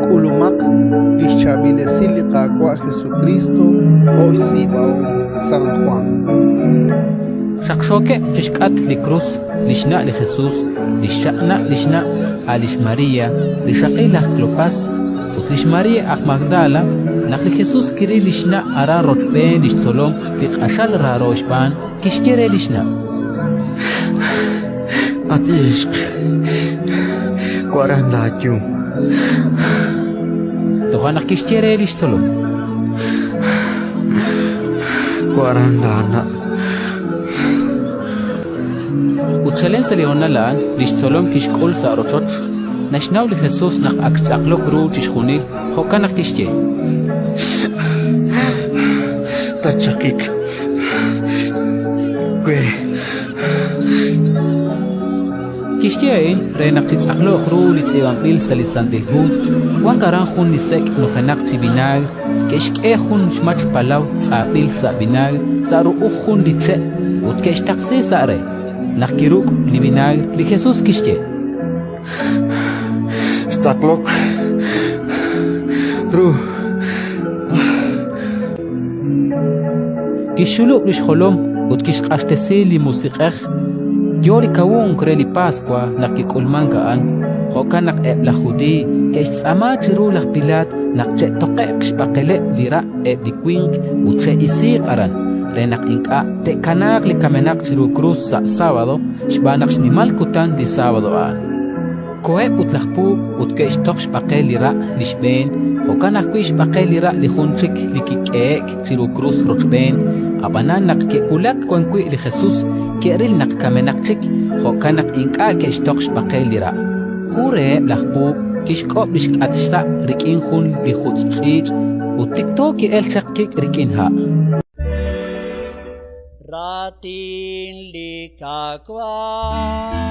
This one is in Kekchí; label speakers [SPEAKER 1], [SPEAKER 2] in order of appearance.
[SPEAKER 1] K'ulumaq li xchaab'il esil li Qaawa' Jesukriist jo' xtz'iib'ahom San Jwan.
[SPEAKER 2] Xaqxookeb' chi xk'atq li krus li xna' li Jesus, li xchaq'na' li xna', a' lix María, rixaqil laj Klopas, ut lix María aj Magdala. Naq li Jesus kiril li xna' aran rochb'een li xtzolom li q'axal raaro xb'aan, kixye re li xna':
[SPEAKER 3] At ixq, waran laayum.
[SPEAKER 2] Toja' naq kixye re li xtzolom:
[SPEAKER 3] Waran laana'.
[SPEAKER 2] Ut chalen sa' li honal a'an li xtzolom kixk'ul sa' rochoch. Naxnaw li Jesus naq ak xtz'aqlok ru chixjunil, jo'kan naq kixye:
[SPEAKER 3] Tatchaqiq we.
[SPEAKER 2] Kixye a'in re naq chitz'aqloq ru li tz'iib'anb'il sa' li Santil Hu. Wank aran jun li sek' nujenaq chi vinaagr, ke'xk'e jun xmach palaw tz'ab'il sa' vinaagr sa' ru'uj jun li che' ut ke'xtaqsi sa' re. Naq kiruk' li vinaagr, li Jesus kixye:
[SPEAKER 3] Xtz'aqlok ru.
[SPEAKER 2] Kixxulub' li xjolom ut kixq'axtesi li Musiq'ej. Yo li kawunk re li Paswa naq kik'ulmank a'an. Jo'kan naq eb' laj Judiiy ke'xtz'aama chiru laj Pilaat naq che'toqe'q xb'aqeleb' li ra' eb' li winq ut che'isiiq aran, re naq ink'a' te'kanaaq li kamenaq chiru krus sa' sábado, xb'aan naq xnimal kutan li sábado a'an. Koheb' ut laj puub' ut ke'xtoq xb'aqel li ra' li xb'een, jo'kan ajwi' xb'aqel li ra' li jun chik li kik'ehe'k chiru krus rochb'een. Ab'anan naq ke'wulak wan wi' li Jesus, ke'ril naq kamenaq chik, jo'kan naq ink'a' ke'xtoq xb'aqel li ra'. Jun reheb' laj puub' kixk'ob' li xk'at xsa' rik'in jun li jutz' ch'iich' ut tikto ki'elk chaq kik' rik'in ha'.
[SPEAKER 4] Raatin li Qaawa'.